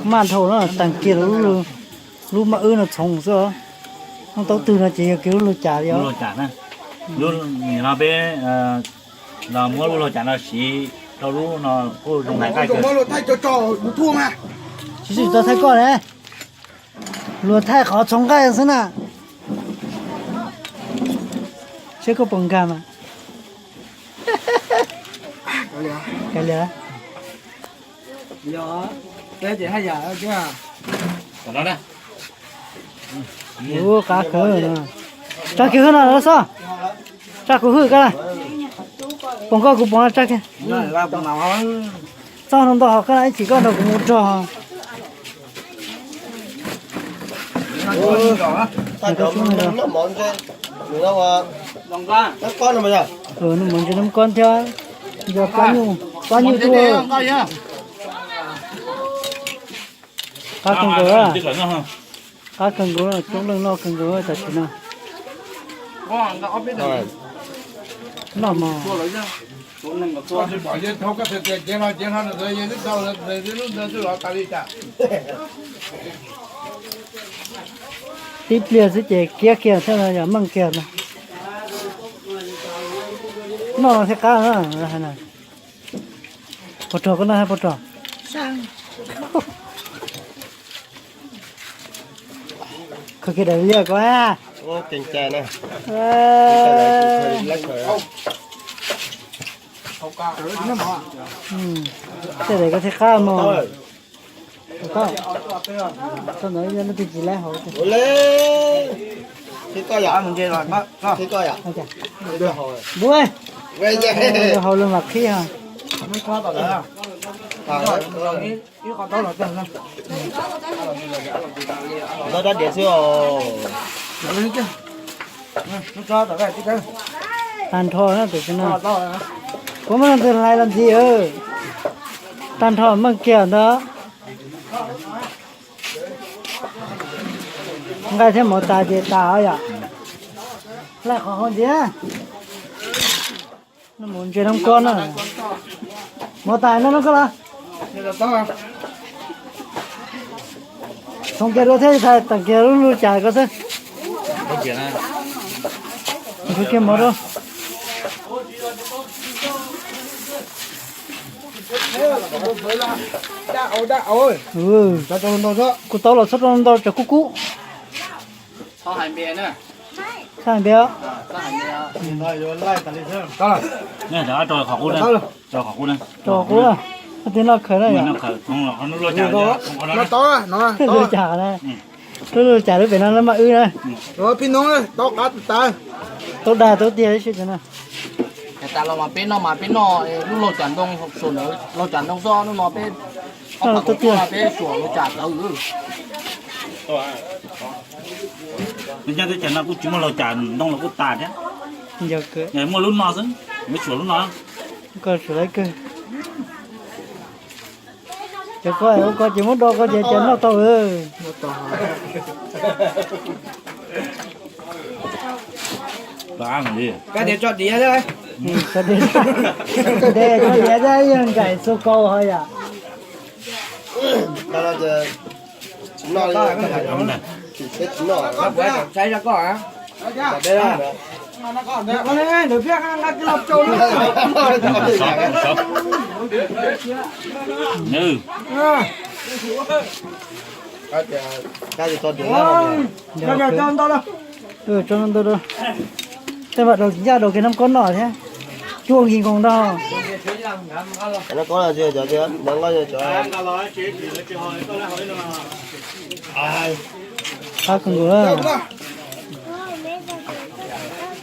Maj dhau no, tag kiag lub, lub maj wb no txhoov xwb. Hnub taub twg no ces yog kiag lub luag cas li os. Lub luag cas na. Lub nim no peb los muab lub luag cas no siv rau lub no kuj zoo hais nqaij kawg. Tsis tau thaij koj ne. Luag thaij qhov txhoov nqaij xwb na. Seb koj puas nkag mas. Kav liam. Ua qab kawg no. Tsa kiag hwj no los xwb. Tsa kuv hwj koj. Pom koj kuv pom tsa kiag. Txoj no ntau hos koj ib chim koj nrog kuv mus rog. Noj mov ntse nab kob thiab, yog pab nyuj tuaj. Qab kawg nkaus, qab kawg nkaus, coob leej noj kawg nkaus tam sim no. Noj mov. Tib pliag xwb ces kiab kiag thiab no yog meej kiag no. Noj no thiaj qab na. Puas rog koj noj thiab puas rog? Khaws kiag daim liaj ko. Tej daim ko thiaj qab mog. Tau ntawd ib leeg leej twg tsis laib hauv. Npua, hauv los mam qhib os. Tag nrho na, tam sim no kuv muab leej twg hlais los ntxiv. Tag nrho meej kiag ntawd. Nqaij thiab mov tas ces tas yom. Hlais qhov hauv ntxiv. Noj mov ntse nab kob na. Mov tas noj nab kob los. Txhoov kiag dua thiab, tag kiag lub lub cas ko xwb. Nrhiav kiag mov rau. Kuv tau los txhob rau ntau tsam kub kub. Txhob hais npe os. Rau qhov qub, rau qhov qub, twb noj khaws na yom. Lub cas na, lub lub cas lub pem no lub maj wb na. Tau dag tau tiag ib si no. Tas los mas peb noj mas peb noj lub laug cas ntoo, laug cas ntoo xwb, hnub no peb, peb suam laug cas tawv. Nyob teb chaws no kuj tsis muaj laug cas ntoo los kuj tas thiab. Muaj lub no xwb, peb suam lub no. Koj suam lawv kawg. Cov ko ua ko ces muab do ko ces cov noj tau. Tso diav thiab yog nkaim xu kau ho yom. Tso ntau, tej vam daus tsis ncaj daus kiag nab kob noj thiab. Cuaj nkig nkoos ntag. Qab kawg nkaus.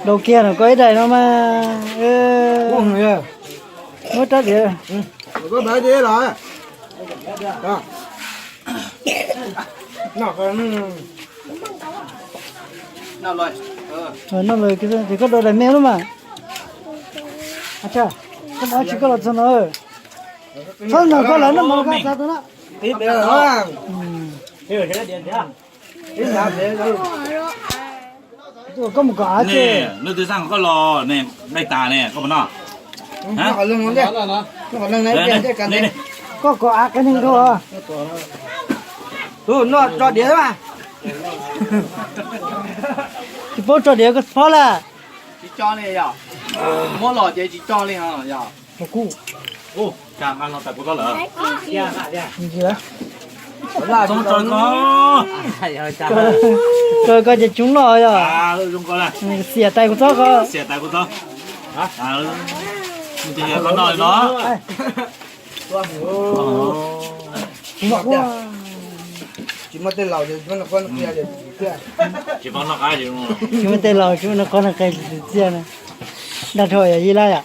Daus kiag no koj ib daim no mas. Muab rab diav. Noj lawm ces koj daus daim me lub mas. Koj mus tsis koj los txog no. Txhob nrog koj lawv noj mov los koj xav tau na. Koj mus kom av ces. Leej twg xaj koj los ne, dai tas ne, koj puas noj? Koj kom av qias neeg nkaus. Noj tso diav mas. Tsis paub tso diav koj txhob lawm. Tsis tso li yom. Muab los ces tsis tso li ho yom. Koj ces tsuv noj yog. Xiam tais kuv txob ko. Tsis muaj tej laus tsis muaj noj qab noj qab tsis txiaj na. Dag dhau yog Yij Laj yom.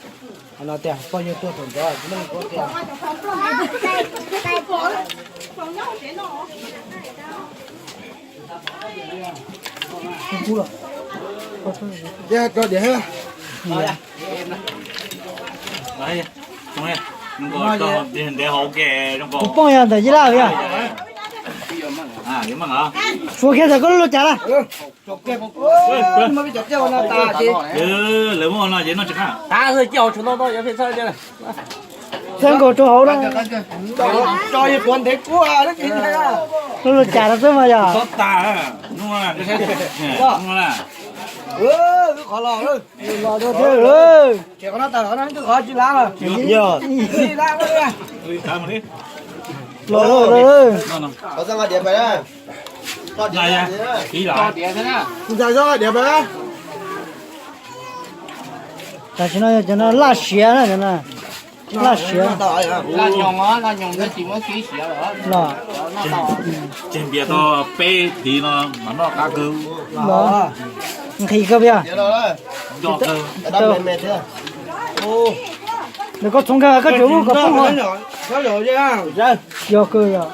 Kuv poob yog ntawm Yij Laj yog. Ua kiag ntawm koj lub cas lawm. Txawb nkaus rau hauv na. Lub lub cas no xwb mas yog. Los rau thiab. Los rau. Tam sim no yog cov no laj siav na, cov no laj siav. Los. Tseg npias tau peb hlis no mas noj qab kawg. Los. Nqhis kawg yog. Nws koj txhoov kawg koj tsuas muab kom poob hos. Yog kawg yog.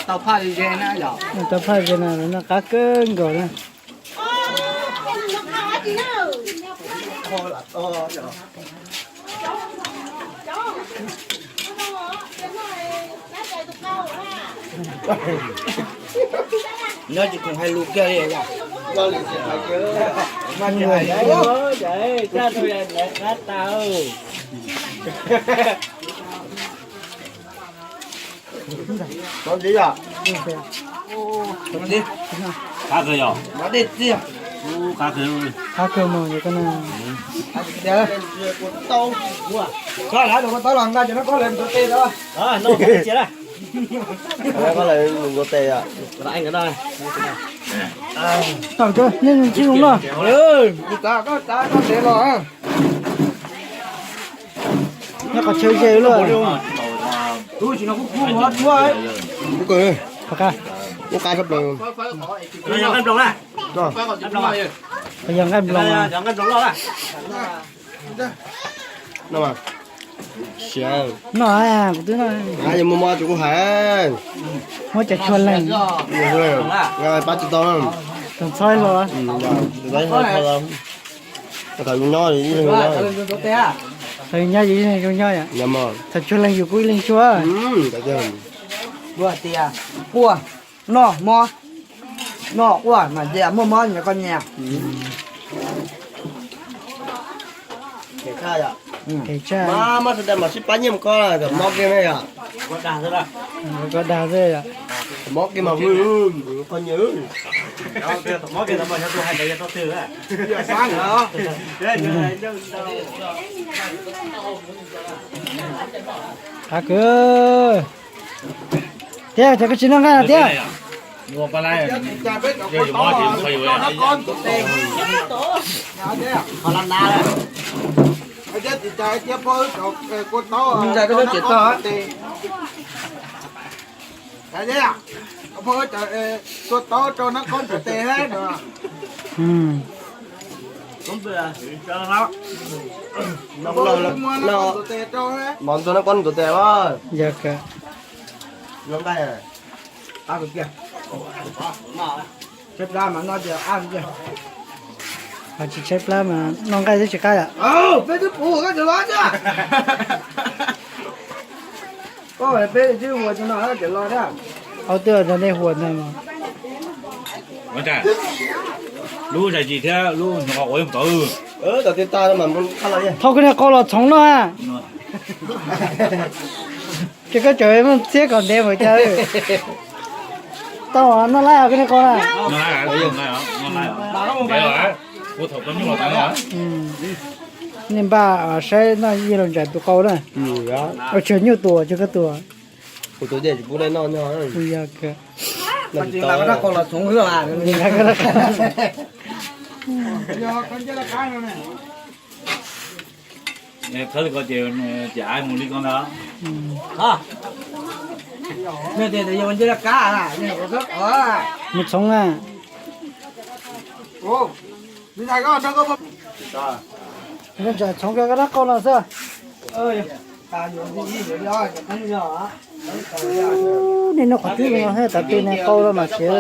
Tau phaj ze na, noj qab kawg nkaus na. Nyob tsis khoom hais lus kiag li. Qab kawg yog. Qab kawg. Qab kawg mus. Koj lav tus koj tau los nqa cov no koj lawv tus tes tau. Koj lawv tus tes. Tawm kawg, nej tsis zoo noj. Koj tsav koj tes los. Nyob qhov chaw ze luaj. Ub, qab, ub, qab sab plaws. Qhov yog nqaij nploos. Siav. Noj, kuv twb noj. Yog muaj mob ces kuj hais. Muab cov tshuaj leej. Pab tsis tau. Tus ntxhais los. Thaum yus nyob ib leeg, thaum yus nyob yus ib leeg zoo nyob. Thaum tshuaj leej yus kuj ib leeg tshuaj. Tias quaj, noj mob, noj quaj mas tias muaj mob nyias koj nyias. Mob sawv daws mam sib pab nyiaj mus koj, mob kiag ne yom. Koj dag xwb yom. Mob kiag mas vwm koj nyias. Qab kawg. Thiab cov koj tsis noj nqaij no thiab. Tua taub rau nab kob ntxuav tes thiab no. Mov ntxuav nab kob ntxuav tes. Yog kawg. Tshaib plab mas noj tias qab tiag. Ho tsis tshaib plab mas noj nqaij twb tsis qab yom. Peb twb pum koj tsis los thiab. Koj peb twb ua tsis noj ces los thiab. Ob twb rau nej hu ntag. Lub zais tsis thiab lub nyuag qhov quav yeej tau. Thauj koj niag qau los txhoov noj. Ces koj tseem muaj txiab kom ntev npaum cas. Tau noj laib os koj niag qau na. Nej npaj saib noj Yawg Laus Ntsaim tus qau na. Ua tsuag nyuj tua tsuag koj tua. Khawb li ko ces ces ai mus li ko ntag. Mus txhoov na. Txhoov koj rab qau no xwb. Nej noj qhov twg no thiab, tav twg ne qau los mas siav.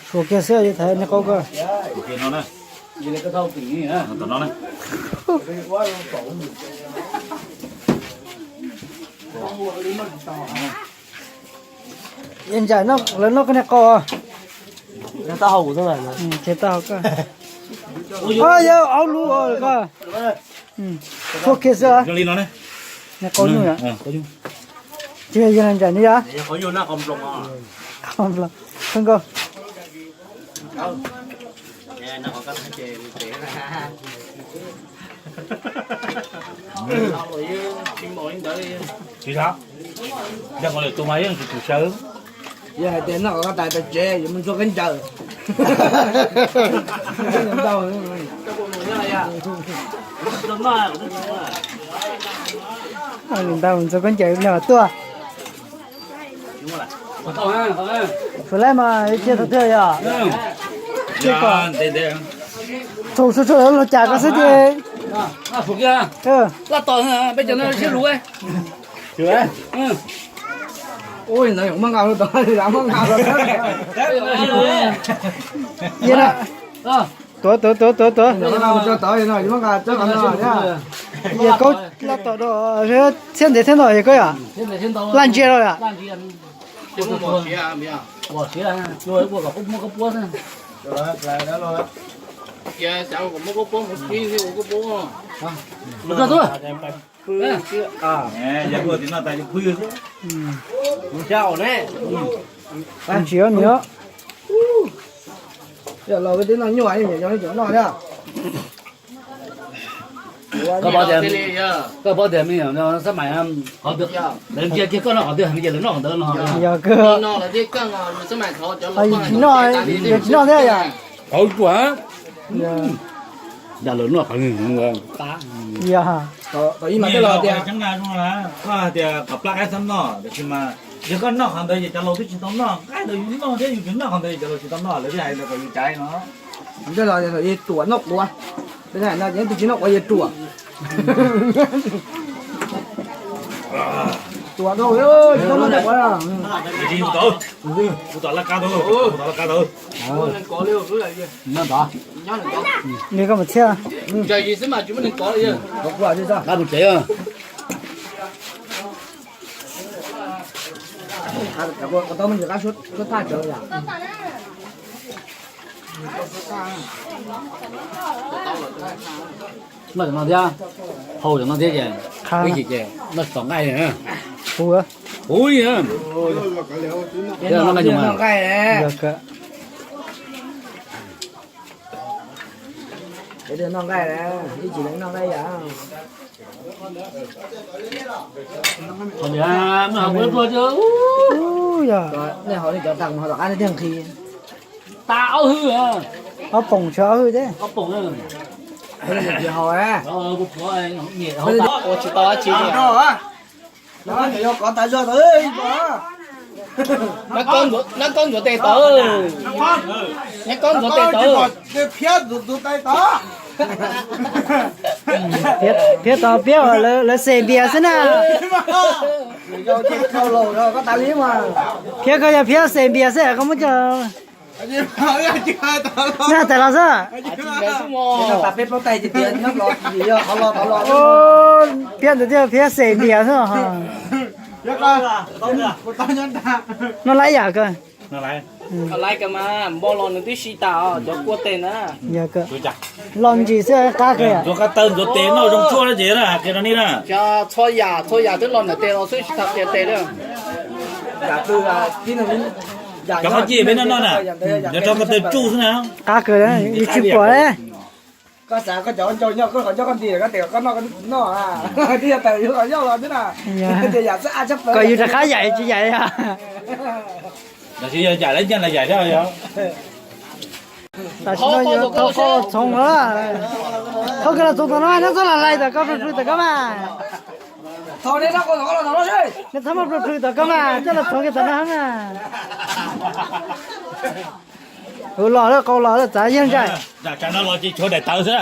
Suav kiag xwb, yuav thaiv niag qau ko. Yawg Ntsaim, lawv noj koj niag qau. Taub hau kuv xwb. Ces taub hau koj. Yawg, aub lub ko. Tshuab kiag xwb. Niag qau nyuj. Ces yawg Ntsaim ni yom. Kawg nkaus. Tsis, yog qhov lwm tus mas yeej tsis tus sawv. Yog hais tias noj qhov ko tas tsev yuav mus ntxuag khaub ncaws. Ntau ntxuag khaub ncaws no tuaj. Suav laib mas ib txhia thaum twg yog. Txaus txaus los cas koj xwb ces. Laj tom peb cov no siab luv. Ua, tuav tuav tuav tuav. Yawg Kaub laj tom rau, txhiab ntev thiab ntau yawg Kaub yom. Laj ntsia rau yom. Ntsia nws. Los peb twb noj nyuaj, yog cov no cov noj thiab. Koj paub tias, koj paub tias me nyuam no xab mais, lawv ntsia kiag koj noj qhov twg ces lawv noj qhov ntawd no. Yog kawg. Yog tsis noj, yog tsis noj thiab yom. Qhov ruam. Yog lawv noj qhov, yog. Tom ib mas tej los tias, koj hais tias qhov plab qaib txhob noj, tiam sis mas yog koj noj qhov ntawd ces cov laus twb tsis tau noj, qaib ntawd yus noj thiab yus tsis noj qhov ntawd ces cov laus tsis tau noj, lawv thiaj hais li ko yus caiv no. Tej los yog ib tuam noj quav, tej no ces twb tsis noj quav yog ruam. Tuam rau, tsis tau noj quav. Mus tom, mus tom laj kab tau, mus tom laj kab tau. Li koj mus txhiab. Qab mus tsev. Noj cov no thiab, haus cov no thiab ces, ib chim ces noj tsis tau nqaij li. Huv li. Noj nqaij. Noj nqaij, ib chim noj nqaij yom. Nej haus nej cov tag mus haus tom qab nej thiaj nqhis. Tas ob hwj, ob poom tsis ob hwj thiab. Tsis tau dab tsi. Nab koj ntxuav tes tod. Nab koj ntxuav tes tod. Phiab tod, piab lawv xes npias xwb na. Phiab koj yog phiab xes npias xwb koj muab coj. Nyob tas los xwb. Piav ntawd thiaj piav xes ntias xwb. No laiv yam kawg. Laiv kawg mas npau los nws twb sib tas cov kua tes na. Los ntsis xwb qab kawg. Ntxuav qab taw ntxuav tes noj zoo tsuaj ces na, qhia rau nej na. Txhua yam txhua yam twb los ntawm tes los xwb tsis tau qhia tes li. Cov qhov ciaj peb noj noj na, yog rau ko taw tsuj xwb na. Qab kawg, yus tsis pom li. Koj xav koj cov ncau nyob koj qhov ncauj koj nti koj tes koj noj noj, twb yog taws yus qhov ncauj los xwb na. Kom yus rov qab yaim tsis yaim li. Tam sim yog yaim lawv nyiaj los yaim thiab yog. Tam sim no yuav tau qhov los txhoov lawm. Qhov kawg los txhoov tom no, neb txhob los lais tom koj plhws plhws tom koj mas. Neb txhob muab plhws plhws tom koj mas, coj los txhoov kiag tom no na. Ua los lawm, qau los lawm, txav yeej zais. Tsam no los ces tshuav daim tawv xwb.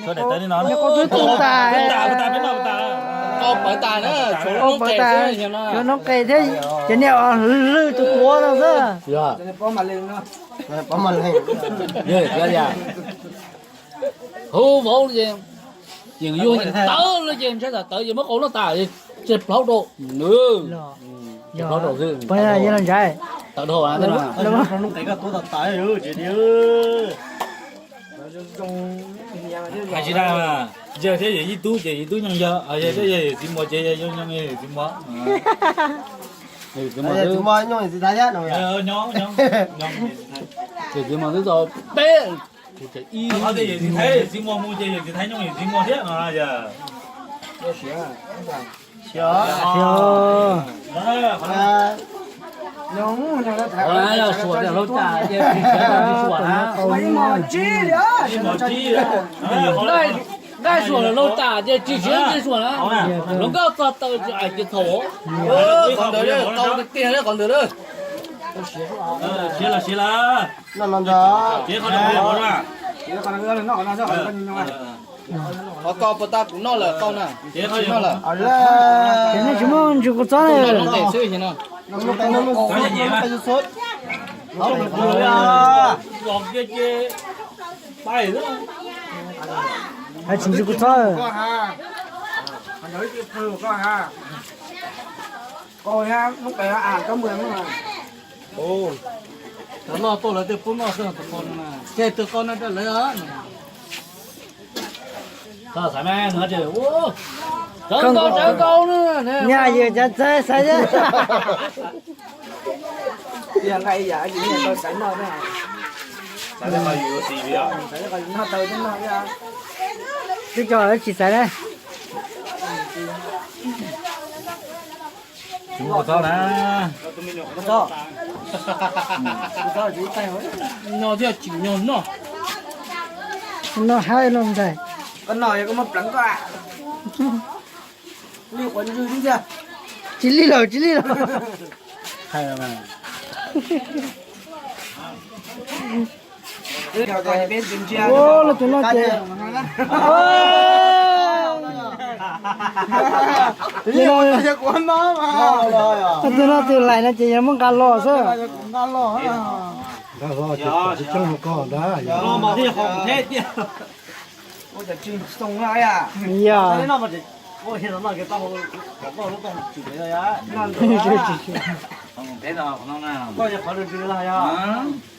Tshuav daim tawv li no. Qau twb tu tas. Qau pawv tas na, qau pawv tas. Tshuav noob qes thiab, cov niag hlwj tus tuav no xwb. Huv vauv ces yeej yuag yeej tawv lawm ces ntshai tas tawv ces muab qau noj tas ces plaub rau. Plaub rau xwb. Tawv dhau. Hais tsis dag, yawg thiab yawm yij tub ces yij tub nyoog yawg, yawg thiab yawm txiv muas ces yawg nyoog yawm txiv muas. Yawm txiv muas nyoog yawm txiv thaib thiab no. Yawm txiv muas twb tau peb. Qhov tias yawm txiv thaib yawm txiv muas mus ces yawm txiv thaib nyoog yawm txiv muas thiab no yog. Suav tias hlub tas ces tsis siav tsis suam na. Nqaij suam hlub tas ces tsis siav tsis suam na. Hluas nkauj txog taw tsis ais tsis txhaum. Qhov ntawd qau tiag tiag qhov ntawd. Siav los siav lawm. Qhov ko puas tau kuv noj lawm qau na? Tsis noj lawm. Ces nej tsis muaj ntsis kuv txob li. Hais tsis ntsis kuv txob. Cov loj tuaj lawv twb pub noj xwb, tus qau no na. Ces tus qau no rau lawv. Txawv nkaus txawv nkaus na. Nyaj yws cov txawv xaiv thiab. Tiag nqaij ib yam, xaiv noj na. Twb cov tsis xaiv na. Tsis muaj kua txob na. Kua txob. Kua txob tsis ib taig. Noj thiaj tsim nyog noj. Noj haib no ntag. Koj noj yog koj muab pleev koj. Li quav ntswg ntxiag. Tsis li lawm, tsis li lawm. Ua, los tus no ces, tus no tus laim no ces yog muab nqa los xwb. Nqa los, tsis coob hauv ko ntag. Yog.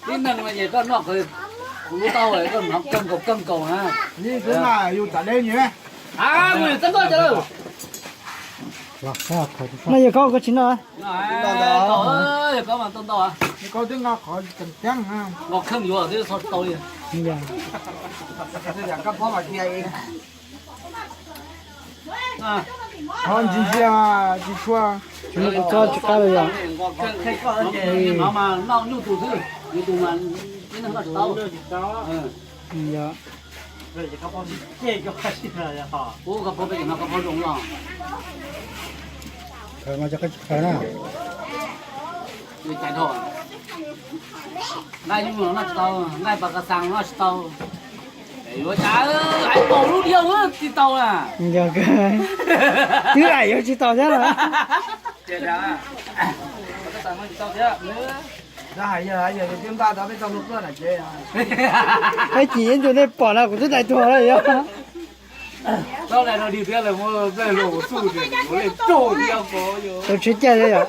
Ib neeg no ces koj noj kuv lub taub hau koj hnov kawg nkaus kawg nkaus na. Yus txav deb nyias. No yog koj, koj tsis noj. Yog koj mas tau ntau. Koj twb nqa qhov tseem ceeb na. Nqa kheej yuav twb txhob tau li. Qhov ntsis ntsia tsis tshua. Tsis muaj kua txob tsis qab li yog. Noj nyuj tus xwb, yus tus mas ib neeg noj tsis tau. Yog. Ub, koj phob peb cov no koj phob zoo los. Khaws mas cov koj tsis khaws na. Nqaij nyuj los noj tsis tau, nqaij pas kas xas noj tsis tau. Yuav cas hais npaum lub diav tsis tau na. Yog kawg. Twb hais yuav tsis tau thiab los. Yog hais yog hais yog twb npaj tau peb tau hlua tuaj na ces. Peb cim ib ntus nej pom no kuv twb dai tuag lawm yog. Tau lawm no dig thiab lawm muab txawj hlua kuv xub tias kuv le rau thiab ko yog. Tau tsheb caij li yom.